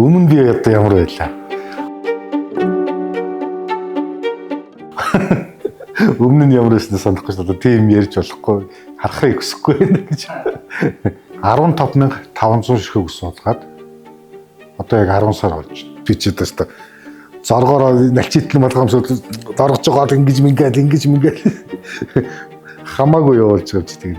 Өмнө би одоо ямар байлаа? Өмнө нь ямар байснаа санахгүй шүү дээ. Тийм ярьж болохгүй, харахыг хүсэхгүй байна гэж. 15,500 ширхэг ус суулгаад одоо яг 10 сар болж байна. Би ч одоо өстой зоргоороо налчитлэн болгоомсод доргож байгаа ингэж мингээл ингэж мингээл хамаагүй явуулж байгаа юм чи тийм.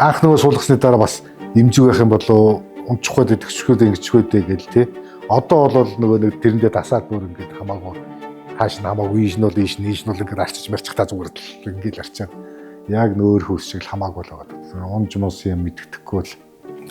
Анх нөгөө суулгасны дараа бас имжиг байх юм болов унчихгүй дээ, тэгчихгүй дээ, ингэчихгүй дээ гэл тий. Одоо бол нөгөө нэг тэрэндээ дасаад бүр ингээд хамаагүй хааш нь хамаагүй ийш нь бол ийш нь ийш нь бол ингээд арчиж марчихтаа зүгээр л ингээд арчаад яг нөөр хөөс шиг л хамаагүй л байгаа. Унж мус юм мэддэхгүй л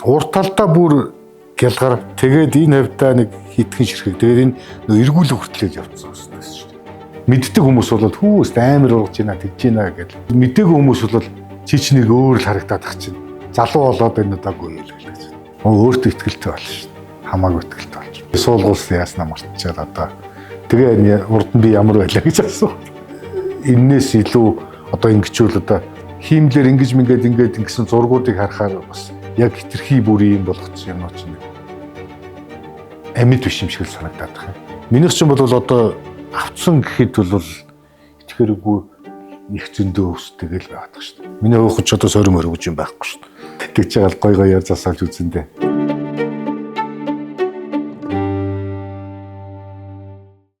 урд талдаа бүр гялгар тэгээд энэ хавьдаа нэг хитгэн ширхэг тэгээд энэ нөө эргүүлэг хүртлээр явцсан гэсэн шүү дээ. Мэддэг хүмүүс бол хүүст амар ургаж байна тэгж байна гэл. Мдээгүй хүмүүс бол чи ч нэг өөр л харагдаад ах чинь. Залуу болоод энэ удаагүй л гэж. Өөртөө ихтгэлтэй болно шүү дээ. Хамаагүй ихтгэлтэй болж. Суулгуулсан яаснаа мартчихад одоо тэгээ урд нь би ямар байлаа гэж асуу. Эннээс илүү одоо ингэчүүл одоо хиймлэр ингэж мингээд ингээд ингэсэн зургуудыг харахаар бас яг хитрхи бүр юм болгоцсон юм уу чинь амьд биш юм шиг л санагдаад байна. Минийх чинь бол одоо авцсан гэхэд бол итгэхэрэггүй их зөндөө өстэйгэл байгаад байгаа шүү дээ. Миний хөөхөч одоо сорим мөрөг юм байхгүй шүү дээ. Тэгж байгаа л гой гоёор засаалж үзэн дээ.